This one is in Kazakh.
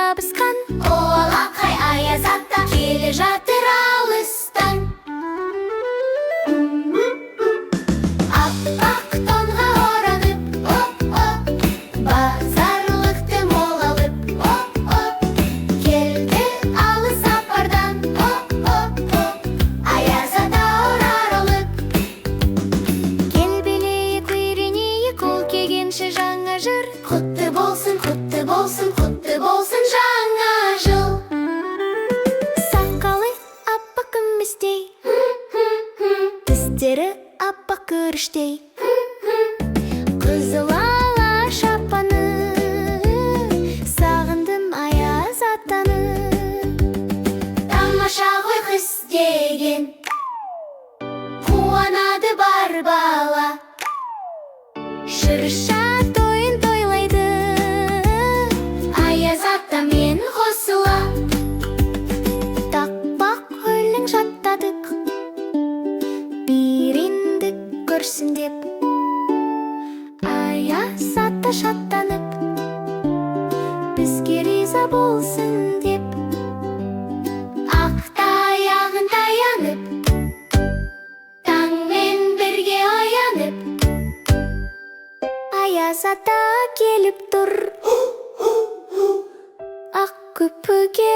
жабысқан. О, алақай, Аяз ата келе жатыр алыстан. Аппақ тонға оранып, оп-оп, базарлықты мол алып, оп-оп, келді алыс сапардан, оп-оп-оп, Аяз ата оралып. Кел, билейік, үйренейік, ол келгенше жаңа жыр. Құтты болсын, құтты болсын, құтты болсын жаңа жыл. Сақалы аппақ күмістей, тістері аппақ күріштей. Қызыл ала шапаны, сағындым Аяз атаны. Тамаша ғой қыс деген, қуанады бар бала. Шырша тойын тойлайды Аяз атамен қосыла. Тақпақ, өлең жаттадық, бір көрсін деп. Аяз ата шаттанып, бізге риза болсын деп. Ақ таяғын таянып, таңмен бірге оянып. Аяз ата келіп тұр ақ көпіге.